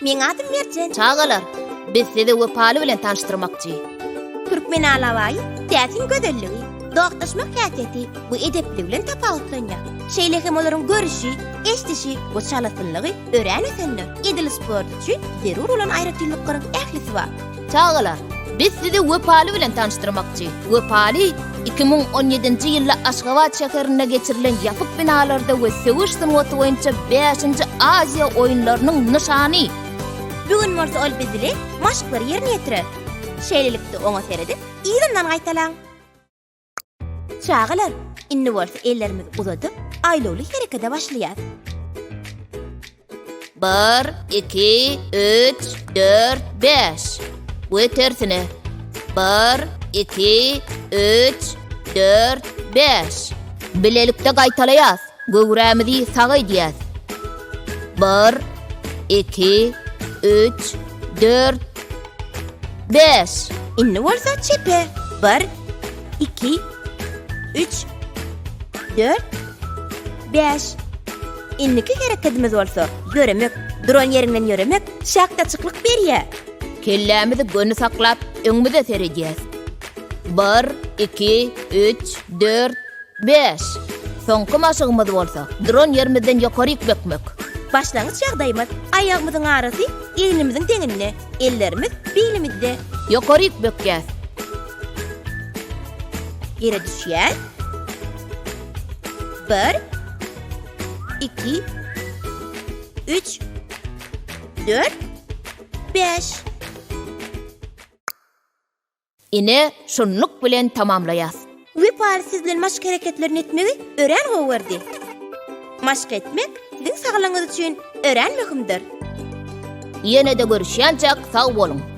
Meň adym Merjen. Çagalar, biz sizi Wepaly bilen tanyşdyrmakçy. Türkmen alabaýy täsin gözelligi, dostlaşmak häsiýeti we edepliligi bilen tapawutlanýar. Şeýle hem olaryň görüşi, eşdişi we çalasynlygy örän ösendir. Edil sport üçin zerur bolan aýratynlyklaryň ählisi bar. Çagalar, biz sizi Wepaly bilen tanyşdyrmakçy. Wepaly 2017-nji ýylda Aşgabat şäherinde geçirilen ýapyk binalarda we söweş sungaty boýunça bäşinji Aziýa oýunlarynyň nyşany. Bu gün bolsa ol biz bilen maşklary ýerine ýetirer. Şeýlelikde oňa seredip, yzyndan gaýtalaň. Çagalar, indi bolsa ellerimizi uzadyp, aýlawly herekete başlaýas. Bir, iki, üç, dört, bäş. We tersine. Bir, iki, üç, dört, bäş. Bilelikde gaýtalaýas. Göwrämizi saga edýäs. Bir, iki, üç, dört, bäş. Indi bolsa çepe. Bir, iki, üç, dört, bäş. Indiki herekedimiz bolsa ýöremek. Duran ýeriňden ýöremek şähdaçyklyk berýär. Kellämizi göni saklap, öňümize seredýäs. Bir, iki, üç, dört, bäş. Soňky maşygymyz bolsa, duran ýerimizden ýokaryk bökmek. Başlangyç ýagdaýymyz, aýagymyzyň arasy egnimiziň deňinde, ellerimiz bilimizde. Ýokaryk bökýäs. Ýere düşýäs. Bir, iki, üç, dört, bäş. Ine, şunluk bilen tamamlaýas. Wepaly siz bilen maşk hereketlerini etmegi örän gowy gördi. Maşk etmek siziň saglygyňyz üçin örän möhümdir. Ýene-de görüşýänçäk sag boluň!